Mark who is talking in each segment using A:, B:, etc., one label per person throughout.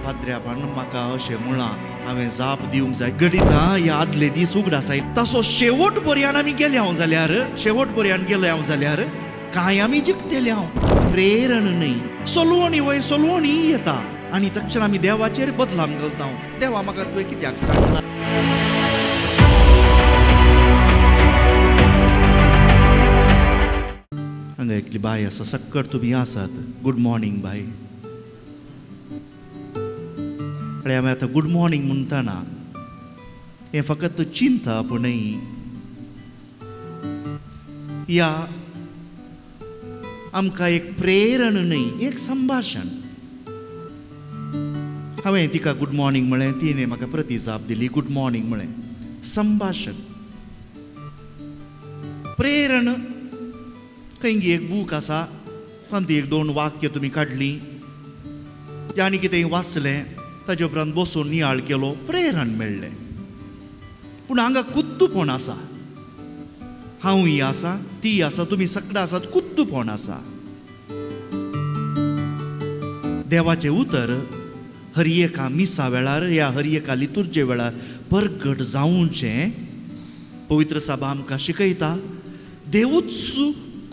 A: पाद्र्यापान म्हाका अशें म्हळां, हांवें जाप दिवंक जाय. घडितां ह्या आदले दीस उगडास आयले. तसो शेवट पर्यंत आमी गेले हांव जाल्यार, शेवट पर्यंत गेले हांव जाल्यार कांय आमी जिखतले हांव. प्रेरण न्हय, सलवणी वयर सलवणी येता आनी तक्षण आमी देवाचेर बदलाम घालता. देवा म्हाका तुवें कित्याक सांगलां? हांगा एकली बाय आसा, सक्कड तुमी आसात. गुड मॉर्निंग बाय. आनी हांवें आतां गुड मॉर्निंग म्हणटना हें फकत चिंतप न्हय, या आमकां एक प्रेरण न्हय, एक संभाशण. हांवें तिका गुड मॉर्निंग म्हळें, तिणें म्हाका प्रतिजाप दिली, गुड मॉर्निंग म्हळें. संभाशण, प्रेरण. खंय एक बूक आसा, तातूंत एक दोन वाक्य तुमी काडलीं आनी कितें वाचलें, ताजे उपरांत बसून नियाळ केलो, प्रेरण मेळ्ळें. पूण हांगा कुद्दूपण आसा. हांवूय आसा, ती आसा, तुमी सगळे आसात, कुद्दूपण आसा. देवाचें उतर हर एका मिसा वेळार ह्या हर एका लितुर्जे वेळार परगट जावचें पवित्र सभा आमकां शिकयता. देवूच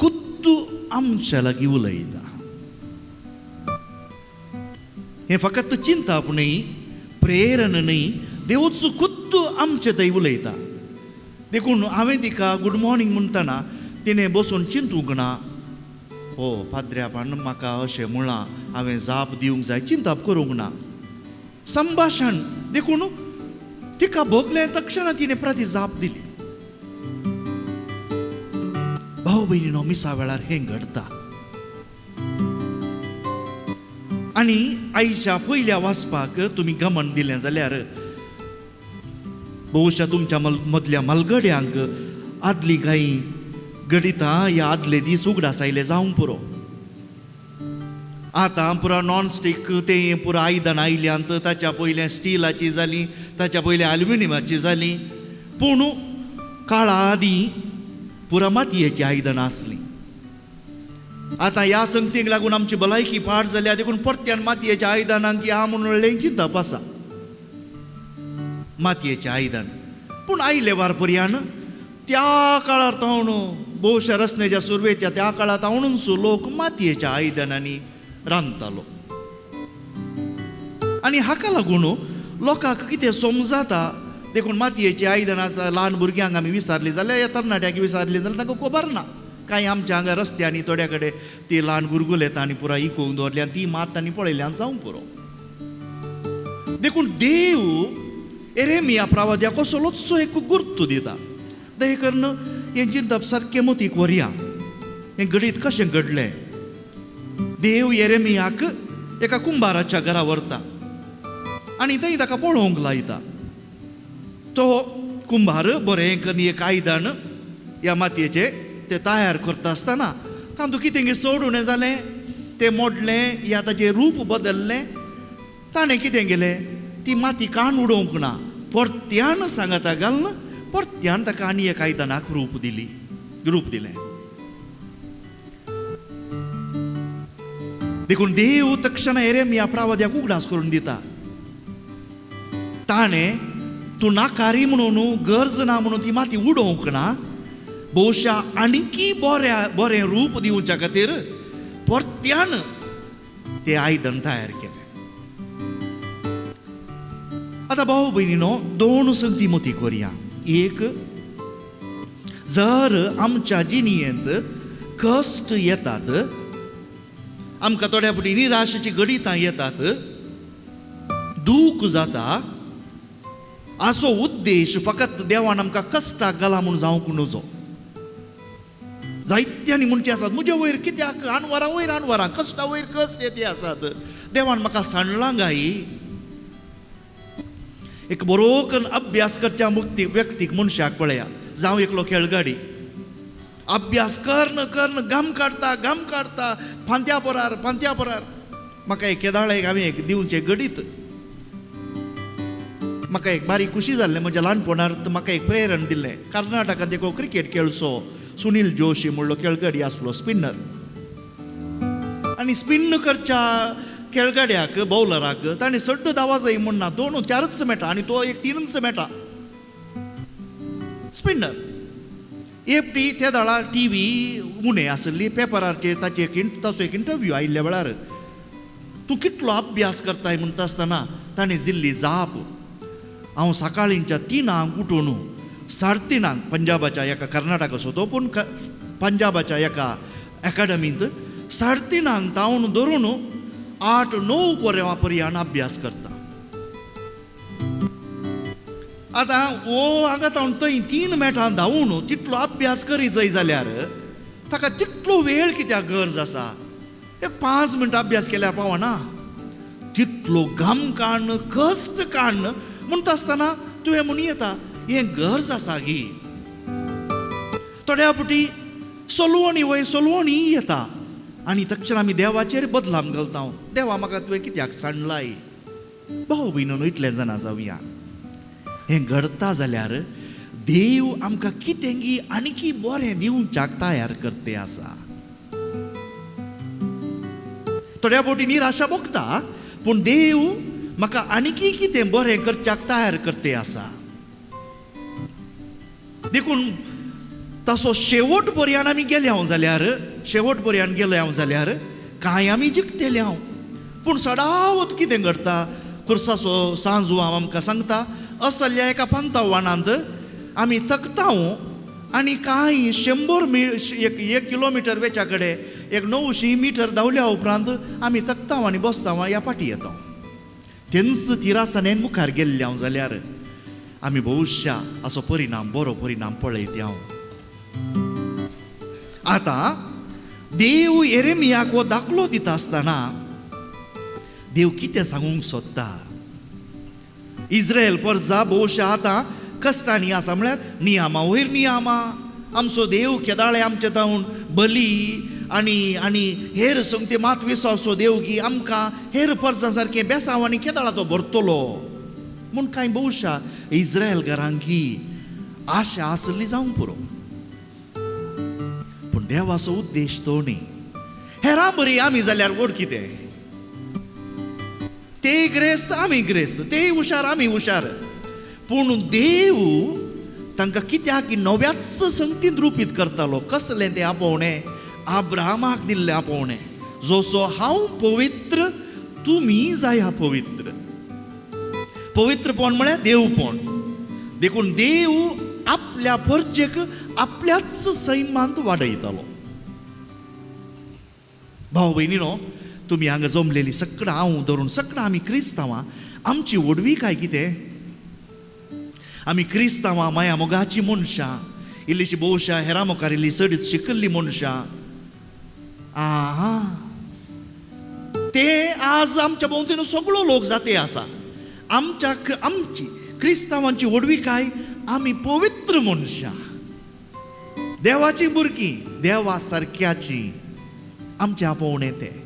A: कुद्दू आमच्या लागीं उलयता. हें फकत चिंतप न्हय, प्रेरण न्हय, देवूच खुद्द आमचे थंय उलयता. देखून हांवें तिका गुड मॉर्निंग म्हणटना तिणें बसून चिंतूंक ना, हो पाद्र्यापान म्हाका अशें म्हळां, हांवें जाप दिवंक जाय, चिंतप करूंक ना. संभाशण. देखून तिका भोगलें तक्षणा तिणें प्रती जाप दिली. भाव भयणीनो, मिसा वेळार हें घडटा. आनी आयच्या पयल्या वाचपाक तुमी गमन दिलें जाल्यार बहुशा तुमच्या मदल्या मलगड्यांक आदली कांय घडितां ह्या आदले दीस उगडास आयले जावंक पुरो. आतां पुरा नॉनस्टीक तें पुरा आयदनां आयल्यांत, ताच्या पयलें स्टिलाची जालीं, ताच्या पयलें एल्युमिनियमाची जालीं. पूण काळा आदीं पुरा मातयेचीं आयदनां आसलीं. आतां ह्या संगतीक लागून आमची भलायकी पाड जाल्या, देखून परत्यान मातयेच्या आयदनांक ह्या म्हणून चिंतप आसा, मातयेचें आयदन. पूण आयले वार पर्यान त्या काळार तावन, भोवशा रचनेच्या सुरवेच्या त्या काळार तावनूच लोक मातयेच्या आयदनांनी रांदतालो. आनी हाका लागून लोकांक कितें समजाता, देखून मातयेची आयदनां ल्हान भुरग्यांक आमी विसारली जाल्यार, ह्या तरणाट्यांक विसारली जाल्यार तांकां खबर ना. कांय आमच्या हांगा रस्त्यांनी थोड्या कडेन ती ल्हान गुरगुल येता आनी पुराय इकूंक दवरली आनी ती मात तांणी पळयल्यान जावंक पुरो. देखून देव एरेमिया प्रावाद्या कसलोचसो एक गुर्तू दिता. दया करून हें चिंतप सारकें मतीक व्हरया, हें घडीत कशें घडलें. देव एरेमियाक एका कुंभाराच्या घरा व्हरता आनी थंय ताका पळोवंक लायता. तो कुंभार बरें करून एक आयदन ह्या मातयेचें तें तयार करता आसतना तातूंत कितें चड उणें जालें, तें मोडलें या ताचें रूप बदल्लें. ताणें कितें केलें, ती माती काण उडोवंक ना, परत्यान सांगाता घालून परत्यान ताका आनी एक आयदनाक रूप दिली, रूप दिलें. देखून देव तक्षणा एरेमिया प्रावाद्याक उगडास करून दिता, ताणें तूं नाकारी म्हणून गरज ना म्हणून ती माती उडोवंक ना, बहुशा आणकी बरें रूप दिवच्या खातीर परत्यान तें आयदन तयार केलें. आतां भाव भयणीनो, दोन संगती मती करुया. एक, जर आमच्या जिणेंत कश्ट येतात, आमकां थोड्या फावटी निराशेची घडितां येतात, दूख जाता, असो उद्देश फकत देवान आमकां कश्टाक घाला म्हूण जावंक नजो. जायत्यांनी म्हणचे आसात, म्हजे वयर कित्याक आनवरां वयर आनवरां, कश्टा वयर कश्ट येते आसात, देवान म्हाका सांडलां गाय. एक बरो करून अभ्यास करच्या मुक्ती व्यक्तीक मनशाक पळया, जावं एकलो खेळगाडी, अभ्यास कर्ण कर्ण घाम काडटा घाम काडटा, फांत्या परार फांत्या परार. म्हाका एक केदाळ एक हांवें एक दिवचें घडीत म्हाका एक बारीक खुशी जाल्लें. म्हज्या ल्हानपणार म्हाका एक प्रेरण दिल्लें. कर्नाटकांत एक क्रिकेट खेळचो सुनील जोशी म्हणलो खेळगडी आसलो, स्पिन्नर. आनी स्पिन्न करच्या खेळगड्याक बॉलराक ताणें सड्ड धांवा जाय म्हूण ना, 2 4च मेळटा आनी तो एक 3च मेळटा. स्पिनर एकटी त्या दाळा टी व्ही उणें आसली, पेपराचेर ताचे ताचो एक इंटरव्यू आयिल्ल्या वेळार तूं कितलो अभ्यास करताय म्हणटा आसतना ताणें दिल्ली जाप, हांव सकाळींच्या 3 उठून 3:30 पंजाबाच्या एका कर्नाटकाचो तो पूण पंजाबाच्या एका एकाडमींत 3:30 तावन धरून 8-9 पर्यंत अभ्यास करता. आतां ओ हांगा तावन थंय 3 मेटां धांवून तितलो अभ्यास करी जाय जाल्यार ताका तितलो वेळ कित्याक गरज आसा? ते 5 मिनटां अभ्यास केल्यार पावना. तितलो घाम काडन कश्ट काडन म्हणटा आसतना तुवें म्हणूं येता हें गरज आसा गी. थोड्या फावटी सोलवणी वयर सोलवणी येता आनी तक्षण आमी देवाचेर बदलाम घालता, देवा म्हाका तुवें कित्याक सांडलाय? भाव भयणीनो इतलें जाणा जावया, हें घडता जाल्यार देव आमकां कितेंगी आणकी बरें दिवच्याक तयार करते आसा. थोड्या फावटी निराशा भोगता पूण देव म्हाका आणकी कितें बरें करच्याक तयार करते आसा. देखून तसो शेवट पर्यंत आमी गेले हांव जाल्यार, शेवट पर्यंत गेले हांव जाल्यार कांय आमी जिखतले हांव. पूण सदावत कितें घडटा, खुर्साचो सांजू हांव आमकां सांगता, असल्या एका पंतावानांत आमी थकता आनी कांय 100 एक किलोमिटर वेच्या कडेन एक 900 मिटर धांवल्या उपरांत आमी थकता आनी बसता ह्या फाटी येता. तेंच तिरासनेन मुखार गेल्ले हांव जाल्यार आमी भविश्या असो परिणाम, बरो परिणाम पळयत हांव. आतां देव येरेमियाक हो दाखलो दिता आसतना देव कितें सांगूंक सोदता? इस्रायल परजा भोवशा आतां कश्टांनी आसा, म्हळ्यार नियमा वयर नियमा. आमचो देव केदाळे आमचे तावन बली आनी आनी हेर संगते मात विसावचो देव की आमकां हेर परजा सारकें बेसांव आनी केदाळा तो भरतलो म्हूण कांय भोवशा इस्रायल घरांकी आशा आसली जावंक पुरो. पूण देवाचो उद्देश तो न्ही. हेरां बरी आमी जाल्यार व्हड कितें, ते ग्रेस्त आमी ग्रेस्त, ते हुशार आमी हुशार. पूण देव तांकां कित्याक नव्याच संगतीन रुपीत करतालो. कसलें तें आपोवणें? आब्रामाक दिल्लें आपोवणें, जसो हांव पवित्र तुमी जाया पवित्र. पवित्रपण म्हळ्यार देवपण. देखून देव आपल्या परजेक आपल्याच सैमांत वाडयतालो. भाव भयणीनो, तुमी हांगा जमलेली सगळां हांव धरून सगळां आमी क्रिस्तांवां, आमची व्हडवी काय कितें? आमी क्रिस्तांवां माया मोगाची मनशां, इल्लीशी भोवशा हेरां मुखार इल्ली चडीत शिकल्ली मनशां. आहा, ते आज आमच्या भोंवतणी सगळो लोक जाते आसा. आमच्या आमची क्रिस्तांवांची व्हडवी काय? आमी पवित्र मनशां, देवाची भुरगीं, देवा सारक्याची आमचें आपोवणें तें.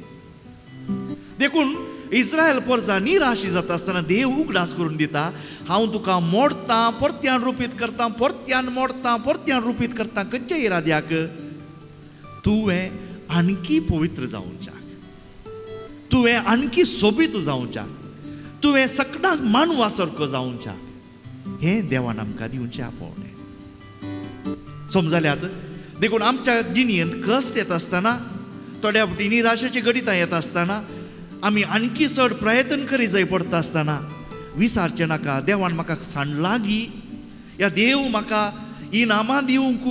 A: देखून इस्रायल परजा निराशी जाता आसतना देव उगडास करून दिता, हांव तुका मोडतां, परत्यान रुपीत करता, परत्यान मोडतां, परत्यान रुपीत करता. खंयच्या इराद्याक? तुवें आणकी पवित्र जावच्याक, तुवें आणकी सोबीत जावच्याक, तुवें सगळ्यांक मानवा सारको जावच्याक. हें देवान आमकां दिवचें आपोवणें. समजल्यात? देखून आमच्या जिणेंत कश्ट येता आसतना, थोड्या फावटी निराशेची घडितां येता आसतना, आमी आणकी चड प्रयत्न करी जाय पडटा आसतना विसारचें नाका, देवान म्हाका सांडलां गी, या देव म्हाका इनामां दिवंक,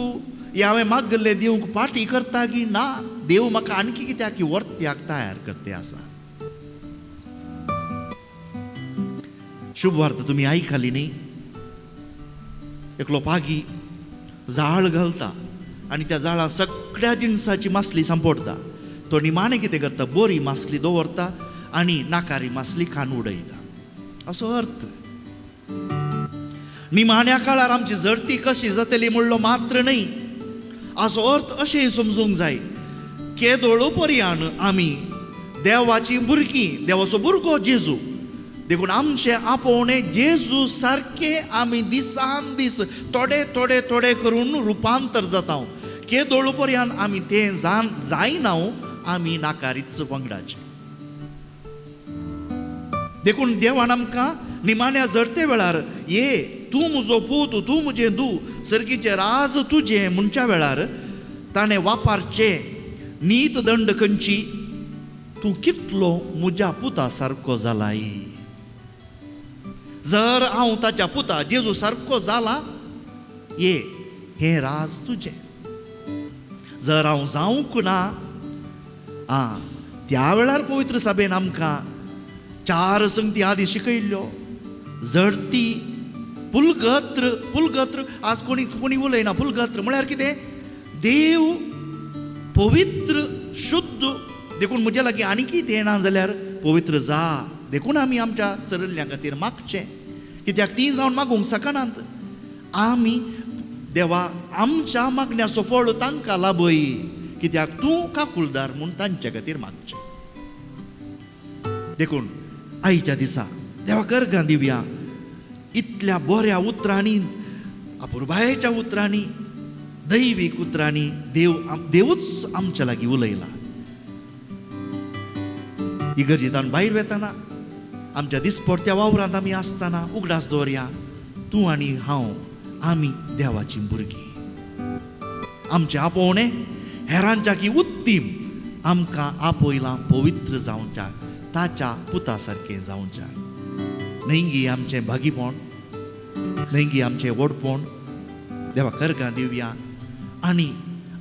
A: या हांवें मागल्लें दिवंक पाटी करता गी ना, देव म्हाका आणकी कित्याक वर्त्याक तयार करते आसा. शुभ वार्ता तुमी आयकली न्ही? एकलो पागी जाळ घालता आनी त्या जाळां सगळ्या जिनसाची मासली सांपडटा. तो निमाणें कितें करता? बरी मासली दवरता आनी नाकारी मासली खान उडयता. असो अर्थ. निमाण्या काळार आमची जडती कशी जातली म्हणलो मात्र न्हय, असो अर्थ अशें समजूंक जाय. केदोळो पर्यान आमी देवाची भुरगीं, देवाचो भुरगो जेजू, देखून आमचें आपोवणें जेजू सारकें आमी दिसान दीस थोडे थोडे थोडे करून रुपांतर जाता. केदोळो पर्यान आमी तें जायना, आमी नाकारीच वांगडाचे. देखून देवान आमकां निमाण्या जरते वेळार ये तूं म्हजो पूत, तूं म्हजें दू, सर्गीचें राज तुजें म्हणच्या वेळार ताणें वापरचें नीत दंड खंयची, तूं कितलो म्हज्या पुता सारको जालाय. जर हांव ताच्या पुता जेजू सारको जाला, ये हें राज तुजें. जर हांव जावंक ना, आं त्या वेळार पवित्र सभेन आमकां 4 संगती आदी शिकयल्ल्यो, जडती, पुलगत्र. पुलगत्र आज कोणी कोणी उलयना. पुलगत्र म्हळ्यार कितें? देव पवित्र शुद्ध, देखून म्हज्या लागीं आनी कितें येना जाल्यार पवित्र जा. देखून आमी आमच्या सरल्ल्या खातीर मागचें, कित्याक तीं जावन मागूंक शकनात. आमी देवा आमच्या मागण्याचो फळ तांकां लाभय, कित्याक तूं काकुलदार म्हूण तांच्या खातीर मागचें. देखून आयच्या दिसा देवा गर्गां दिवया इतल्या बऱ्या उतरांनी, अपुरबायेच्या उतरांनी, दैवीक उतरांनी देव देवूच आमच्या लागीं उलयला. इगर्जेंतल्यान भायर वेतना आमच्या दिसपडत्या वावरांत आमी आसतना उगडास दवरया, तूं आनी हांव आमी देवाचीं भुरगीं. आमचें आपोवणें हेरांच्या की उत्तीम आमकां आपयलां पवित्र जावच्याक, ताच्या पुता सारकें जावच्याक. न्हय आमचें भागीपण, न्हय आमचें व्हडपण. देवा करगां दिवया आनी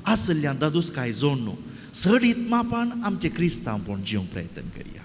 A: आसल्या दादूसकाय जोडणू चडीत मापान आमचें क्रिस्तांवपण जिवंक प्रयत्न करया.